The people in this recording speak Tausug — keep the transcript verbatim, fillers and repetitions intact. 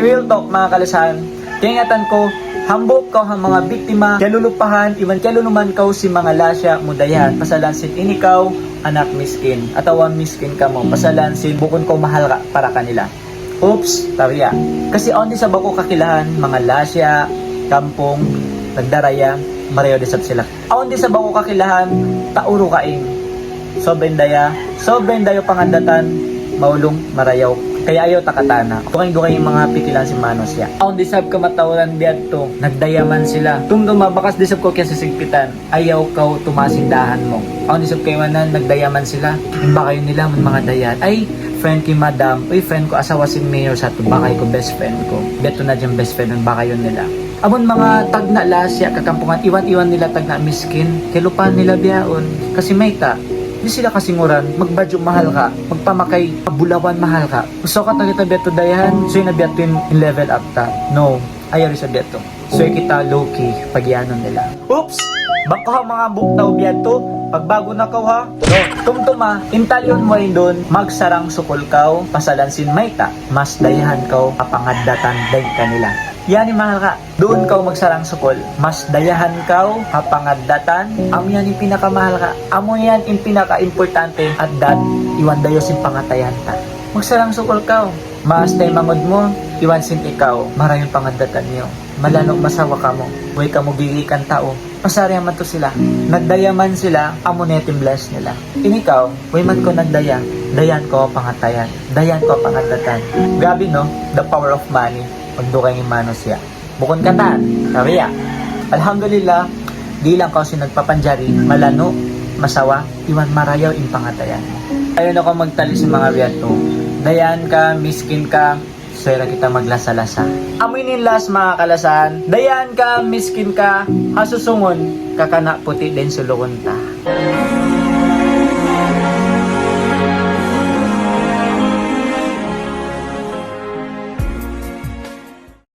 Real talk, manga kalasahan, kaingatan ku, hambuuk kaw ha manga biktima, kiyalulupahan, iban kiyaluluman kaw sin manga lasya' mu dayahan, pasalan sin in ikaw anak miskin, atawa miskin kamu, pasalan sin bukun kaw mahalga' para kanila. Oops, tabiya'. Kasi awn da isab aku kakilahan, manga lasya', kampung, nagdaraya, marayaw da isab sila. Awn da isab aku kakilahan, tau dugaing. Sobra in daya, sobra in daya pangaddatan, maulung, marayaw. Kaya ayaw ta katana. Dugaing-dugaing in manga pikilan sin manusiya'. Awn da isab kamatauran biya' yadtu, nagdaya man sila. Tumtuma, bakas da isab kaw kiyasisigpitan. Ayaw kaw tumaas in dahan mu. Awn da isab kaibanan, nagdaya man sila. In bakayan nila, amun manga daya. Ay, friend ku hi madam. Uy, friend ku, asawa sin mayor sadtu, bakayan ku, best friend ku. Biya' yadtu na yan, best friend, in bakayan nila. Amun manga tagna' lasya' kakampungan, iban-iban nila tagna' miskin, kiyalupahan nila bihaun. Kasi mayta', di' sila kasinguran, magbadju' mahalga', magpamakay bulawan mahalga'. Subay kita biya' yadtu dayahan, subay na biya' yadtu in level up ta. No, ayaw da isab biya' yadtu. Subay kita low-key, pagiyanun nila. Oops! Bang kaw ha manga hambuuk tau biya' yadtu, pagba'gu na kaw ha. No, tumtuma, in taliun mu duun, magsarang-sukul kaw, pasalan sin mayta', mas dayahan kaw ha pangaddatan dayn kanila. Yan in mahalga'. Duun kaw magsarang-sukul, mas dayahan kaw ha pangaddatan, amu yan in pinakamahalga', amu yan in pinakaimportante, addat, iban dayaw sin pangatayan ta. Magsarang-sukul kaw, mas taymanghud mu, iban sin ikaw, marayaw in pangaddatan niyu. Malanu' masawa kamu, way kamu gigikan tau. Pasarihan man tu sila. Nagdaya man sila, amu na yan in bless nila. In ikaw, way man kaw nagdaya, dayahan kaw ha pangatayan, dayahan kaw ha pangaddatan. Grabe, no? The power of money. Magdugaing in manusiya'. Bukun katan, tabiya'. Alhamdulillah, di' lang kaw sin nagpapanjari, malanu', masawa, iban marayaw in pangatayan. Ayaw na kaw magtali sin manga biya' yadtu. Dayahan ka, miskin ka, subay da kita maglasa-lasa. Amu ini in last, manga kalasahan. Dayahan ka, miskin ka, ha susungun, kakana' puti' da in sulugun ta.